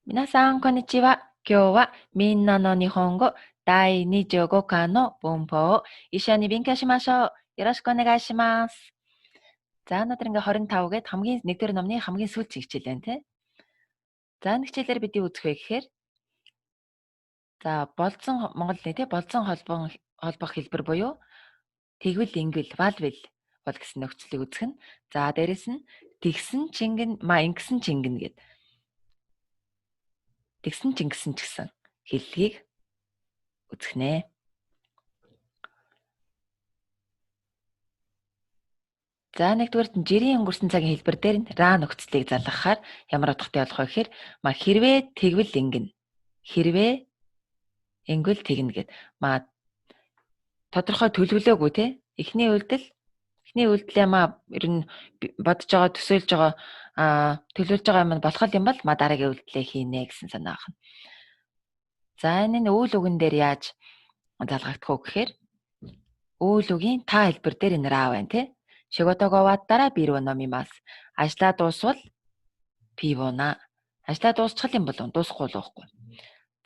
皆さん、こんにちは。今日はみんなの日本語第25課の文法を一緒に勉強しましょう。よろしくお願いします。За өнөөдөр ингээ 25 гээд хамгийн нэгдүгээр номны хамгийн сүүлчийн хичээл байна тий. За энэ хичээлээр бид юу үзэх вэ гэхээр за болцсон монгол хэлний тий болцсон холбон холбох хэлбэр буюу тэгвэл ингэл валвил бол гэсэн нөхцөлийг үзэх нь. За дээрэс нь тэгсэн чингэн ма ингэсэн чингэн гэд тэгсэн чингсэн ч гэсэн хэллэгийг үзэх нэ. За нэгдүгээрт нь жирийн өнгөрсөн цагийн хэлбэр дээр нь ра нөхцөлийг залгахаар ямар утгатай болох вэ гэхээр ма хэрвээ тэгвэл ингэн хэрвээ ингэвэл тэгнэ гэд ма тодорхой төлөвлөөгүй те эхний үйлдэл эхний үйлдэлээ ма ер нь бодож байгаа төсөөлж байгаа төлөвлөж байгаа юм болох юм бол ма дараагийн үйлдэлээ хийнэ гэсэн санаа байна. За энэ нь үйл үгэн дээр яаж залгагдах вэ гэхээр үйл үгийн та хэлбэр дээр энэ ра байна те. 仕事が終わったらビールを飲みます. Ажлаа дуусвал пив ууна. Ажлаа дуусчих юм бол дуусахгүй л байхгүй.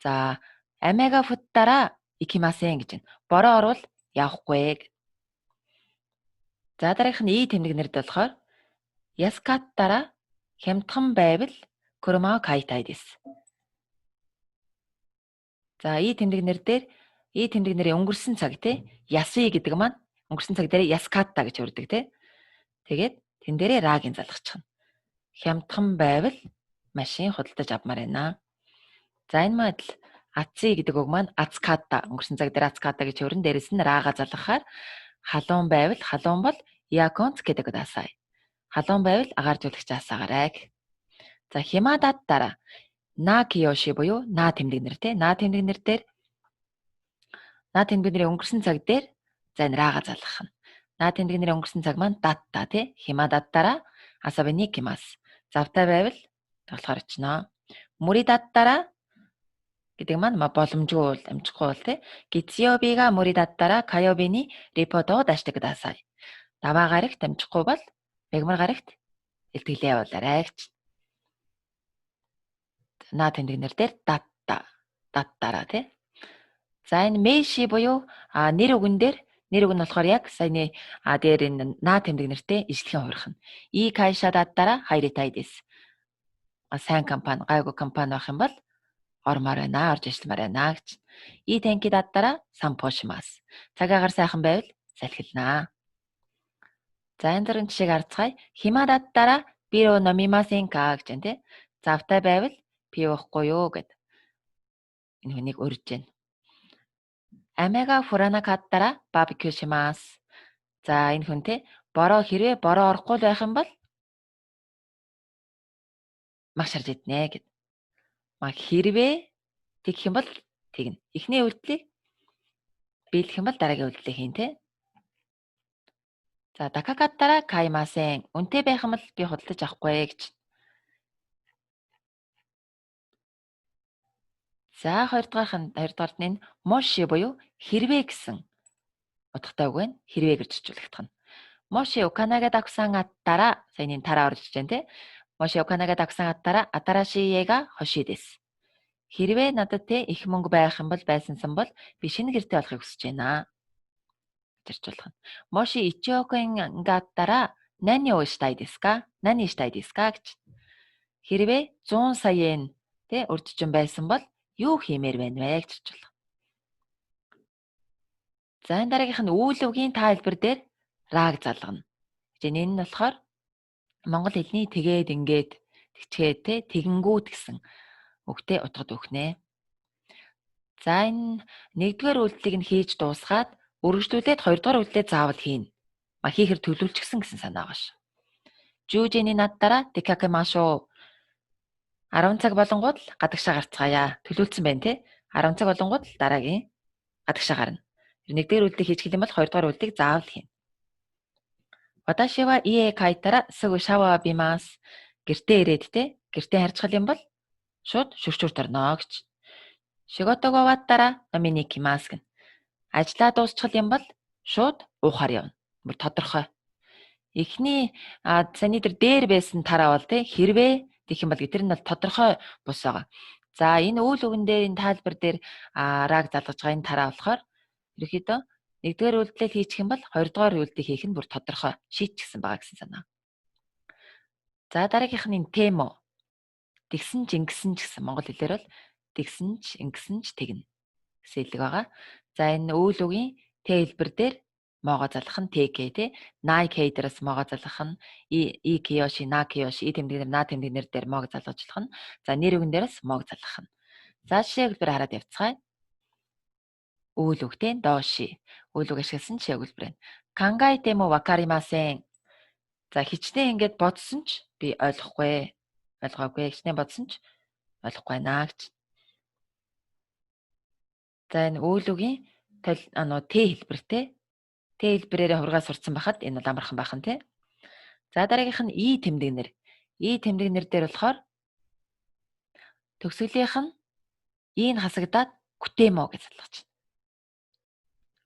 За 雨が降ったら行きません гэж байна. Бороо орвол явахгүй. За дараагийнх нь и тэмдэг нэрд болохоор 安かったら хямдхан байвал 車を買いたいです. За и тэмдэг нэр дээр и тэмдэг нэрийн өнгөрсөн цаг тий 安い гэдэг маань өнгөрсөн цаг дээр 安かった гэж өрдөг тий. Тэгээд тэн дээрээ рагийн залгачихна. Хямдхан байвал машин худалдаж авмаар байна. За энэ маань адил 暑い гэдэг үг маань 暑かった өнгөрсөн цаг дээр 暑かった гэж өрн дээрэс нь раага залгахаар халуун байвал халуун бол エアコンつけてください. Халуун байвал агаар зүлэгч асаагаарай. За 暇だったら на киёши буюу на тэмдэг нэр те на тэмдэг нэр дээр на тэмдэг нэрийн өнгөрсөн цаг дээр за энэ раага залгах нь. На тэмдэг нэрийн өнгөрсөн цаг маань だった те 暇だったら遊びに行きます. Завтай байвал тоглохоор очино. 無理だったら гэдэг маань боломжгүй бол амжихгүй бол те 月曜日が無理だったら火曜日にリポートを出してください. Даваа гарагт амжихгүй бол мягмар гарагт илтгэлээ явуулаарай гэж. На тэмдэг нэр дээр だっただったら тий. За энэ 名詞 буюу нэр үгэн дээр нэр үг нь болохоор яг саяны дээр энэ на тэмдэг нэртэй ижлэхэн хувирах нь. いい会社だったら入りたいです. Сайн компани, гайгүй компани байх юм бол ормоор байна, орж ажилламаар байна гэж. いい天気だったら散歩します. Цаг агаар сайхан байвал салхилнаа. За энэ дөрвөн жишээг харцгаая. 暇だったらビールを飲みませんか гэж байна тий. Завтай байвал пив уухгүй юу гэд. Энэ хүнийг урьж байна. 雨が降らなかったらバーベキューします. За энэ хүн те бороо хэрвээ бороо орохгүй байх юм бол мах шарж иднэ гэд. Ма хэрвээ тэгэх юм бол тэгнэ. Эхний үйлдэлийг биелэх юм бол дараагийн үйлдэлийг хийн те. За 高かったら買いません. Үнэтэй байх юм бол би худалдаж авахгүй гэж. За хоёрдугаарх нь хоёрдугаарт нь もし буюу хэрвээ гэсэн утгатай үг байна. Хэрвээ гэж орчуулагдах нь. もしお金がたくさんあったら саяны тараа орж иж байна те. もしお金がたくさんあったら新しい家が欲しいです. Хэрвээ надад те их мөнгө байх юм бол байсансан бол би шинэ гэртэй болохыг хүсэж байна гэж орчуулах нь. もし1億円があったら何をしたいですか? 何したいですか гэж. Хэрвээ 100 сая йен те өрчжин байсан бол юу хиймээр байна вэ гэж орчуулах. За энэ дараагийнх нь үйл үгийн та хэлбэр дээр рааг залгана. Энэ нь болохоор монгол хэлний тэгээд ингээд тэгчгээд те тэгэнгүүт гэсэн үгтэй утгад өгнө. За энэ нэгдүгээр үйлдэлийг нь хийж дуусгаад өргөжлүүлээд хоёрдугаар үйлдэлээ заавал хийнэ. Ма хийхэр төлөвлөчихсөн гэсэн санаа багш. 10時になったら出かけましょう. 10 цаг болонгууд л гадагшаа гарцгаая. Төлөвлөсөн байна те. 10 цаг болонгууд л дараагийн гадагшаа гарна. Нэгдүгээр үйлдэлийг хийж юм бол хоёрдугаар үйлдэлийг заавал хийнэ. 私は家へ帰ったらすぐシャワー浴びます. Гэртээ ирээд те гэртээ харьцах юм бол шууд шүршүрт орно гэж. 仕事が終わったら飲みに行きますгэнэ. Ажлаа дуусчих юм бол шууд уухаар явна. Бүр тодорхой. Эхний саяны дээр дээр байсан тараа бол те хэрвээ Тэгэх юм бол тэр нь бол тодорхой бус байгаа. За энэ үйл үгэн дээр энэ тайлбар дээр раг залгаж байгаа энэ тараа болохоор ерөнхийдөө нэгдүгээр үйлдэлээ хийчих юм бол хоёрдугаар үйлдэлийг хийх нь бүр тодорхой шийдчихсэн байгаа гэсэн санаа. За дараагийнх нь энэ темо. Тэгсэн ч ингэсэн ч гэсэн монгол хэлээр бол тэгсэн ч ингэсэн ч тэгнэ гэсэн хэлэг байгаа. За энэ үйл үгийн Т хэлбэр дээр моогоо залгах нь ТК тий. Най К дээрээс моогоо залгах нь И Киоши, На Киоши, И тэмдэг нэр, На тэмдэг нэр дээр моог залгажлах нь. За нэр үгэн дээрээс моог залгах нь. За жишээ өгүүлбэр хараад явцгаая. Үйл үг тий доши. Үйл үг ашигласан жишээ өгүүлбэр байна. Кангаи темо вакаримасен. За хичнээн ингэж бодсон ч би ойлгохгүй. Ойлгоогүй. Хичнээн бодсон ч ойлгохгүй байна гэж. За энэ үйл үгийн Т хэлбэртэй. Т хэлбэрээр хургаа сурцсан байхад энэ бол амархан байх нь тий. За дараагийнх нь И тэмдэг нэр. И тэмдэг нэр дээр болохоор төгсгөлийнх нь И нь хасагдаад кутемо гэж залгаж байна.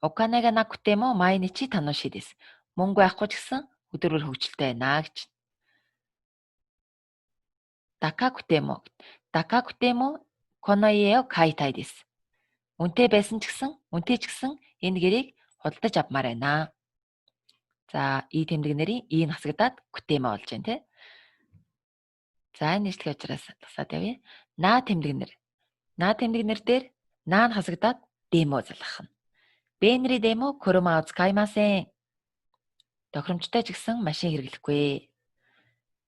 Оканега на кутемо майничи таноши дэс. Мөнгө байхгүй ч гэсэн өдөр бүр хөгжилтэй байна гэж. Дака кутемо. Дака кутемо коноиео кайтай дэс. Үнэтэй байсан ч гэсэн, үнэтэй ч гэсэн энэ гэрийг худалдаж авмаар байна. За, И тэмдэг нэрийн И нь хасагдаад кутемо болж байна тий. За, энэ нийслэгийн учраас тасаад явъя. На тэмдэг нэр. На тэмдэг нэр дээр на нь хасагдаад демо залгах нь. Бенри демо курумаа цукаймасен. Тохиромжтой ч гэсэн машин хэрэглэхгүй.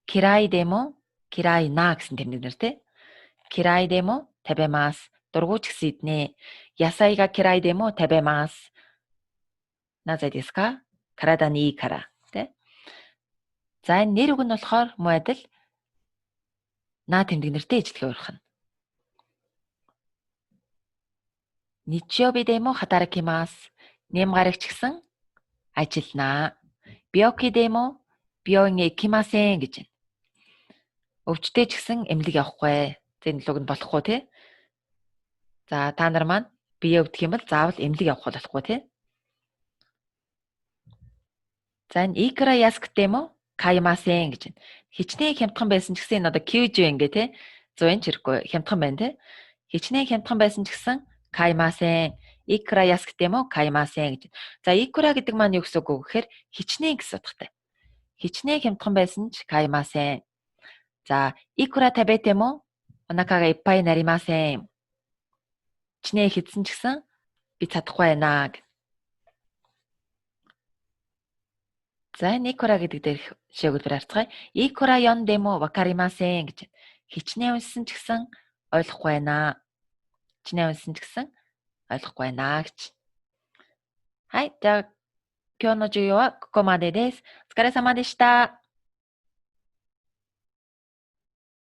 Кирай демо кирай на гэсэн тэмдэг нэр тий. Кирай демо табемас. Дургуй ч гэсэн иднэ. Ясайга кирай демо табемас. Назе десу ка? Карада ни кара тий. За энэ нэр үг нь болохоор муу адил на тэмдэг нэртэй ижилхэн урах нь. Ничиоби демо хатаракимас. Нэм гарагч гэсэн ажилланаа. Биоки демо биоин икимасен гэж байна. Өвчтэй ч гэсэн эмнэлэг явахгүй. Энэ луг нь болохгүй тий. За та нар маань бие өвдөх юм бол заавал эмнэлэг явах болохгүй тий. За энэ икра ясктэмо каймасен гэж байна. Хичнээн хямдхан байсан ч гэсэн энэ одоо кюжу ингээ тий. 100 ч ирэхгүй хямдхан байна тий. Хичнээн хямдхан байсан ч гэсэн каймасен икра ясктэмо каймасен гэж. За икра гэдэг маань юу гэсэн үг вэ гэхээр хичнээн гэсэн утгатай. Хичнээн хямдхан байсан ч каймасен. За икра табетемо онакага иппай наримасен. Хичнээн хэдсэн ч гэсэн би чадахгүй байна гэ. За энэ икра гэдэг дээр жишээ өгүүлбэр харцгаая. Икра ёндемо вакаримасен гэж. Хичнээн уншсан ч гэсэн ойлгохгүй байна. Хичнээн уншсан ч гэсэн ойлгохгүй байна гэж. はい、じゃあ今日の授業はここまでです。お疲れ様でした。